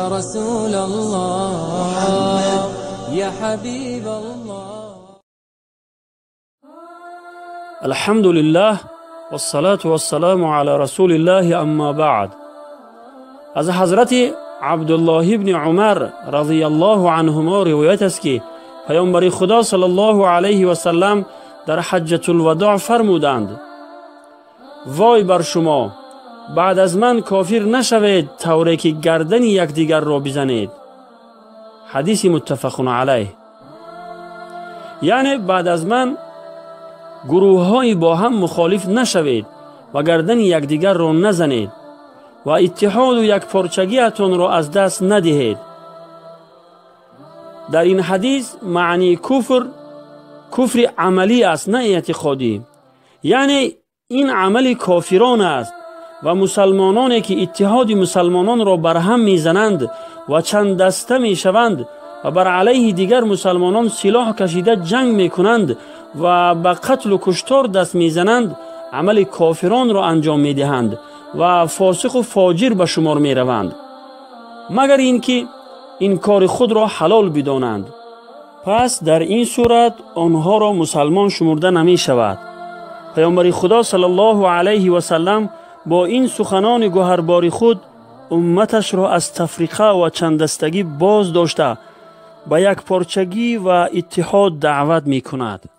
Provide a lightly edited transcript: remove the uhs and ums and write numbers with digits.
يا رسول الله، محمد يا حبيب الله. الحمد لله والصلاة والسلام على رسول الله، اما بعد. از حضرت عبدالله ابن عمر رضی الله عنهما روایت است که پیامبر خدا صلی الله علیه و سلم در حجة الوداع فرمودند: وای بر شما، بعد از من کافر نشوید طوری که گردن یکدیگر را بزنید. حدیث متفق علیه. یعنی بعد از من گروه های با هم مخالف نشوید و گردن یکدیگر را نزنید و اتحاد و یکپارچگیتان را از دست ندهید. در این حدیث معنی کفر کفر عملی است، نه اعتقادی. یعنی این عمل کافران است و مسلمانانی که اتحاد مسلمانان را برهم میزنند و چند دسته میشوند و بر علیه دیگر مسلمانان سلاح کشیده جنگ میکنند و به قتل و کشتار دست میزنند، عمل کافران را انجام میدهند و فاسق و فاجر به شمار میروند، مگر اینکه این کار خود را حلال بدانند. پس در این صورت آنها را مسلمان شمرده نمی شود. پیامبر خدا صلی الله علیه و سلم با این سخنان گوهربار خود امتش را از تفریقه و چند دستگی باز داشته به یک پارچگی و اتحاد دعوت می کند.